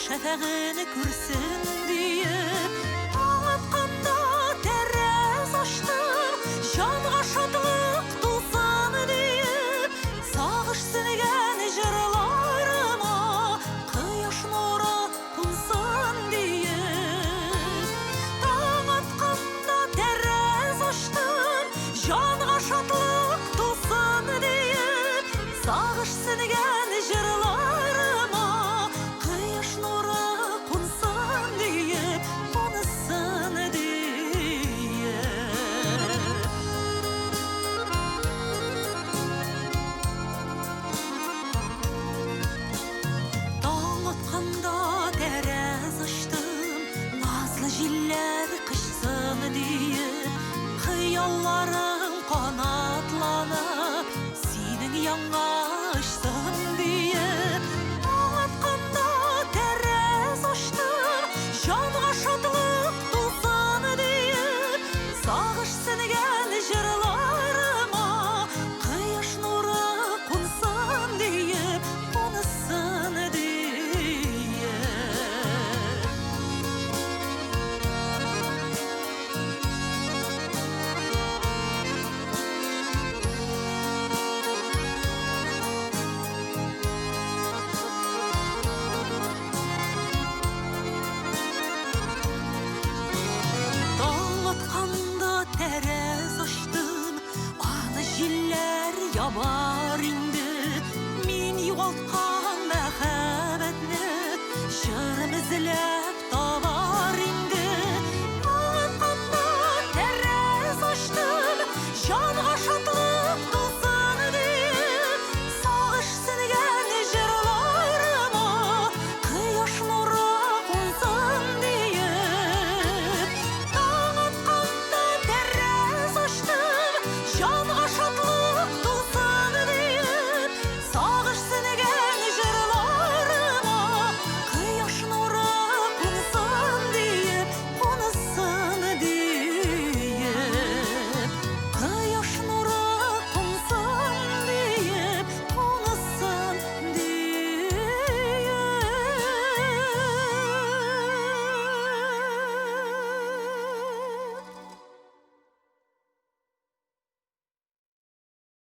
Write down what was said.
Шәфәгын күрсен диеп. Таң атканда тәрәз ачтым, җанга шатлык тулсын диеп. Сагыш сеңгән җырларыма кояш нуры кунсын диеп. Таң атканда тәрәз ачтым, җанга шатлык тулсын диеп. Сагыш сеңгән җырларыма кояш нуры кунсын диеп, кунсын диеп. Таң атканда тәрәз ачтым, назлы җилләр кочсын диеп. Хыялларым канатланып, синең янга очсын диеп. Таң атканда тәрәз ачтым, җанга шатлык тулсын диеп. Сагыш сеңгән җырларыма кояш нуры кунсын диеп, кунсын диеп. Таң атканда тәрәз ачтым, аны җилләр ябар инде. Мин югалткан мәхәббәтне җырым эзләп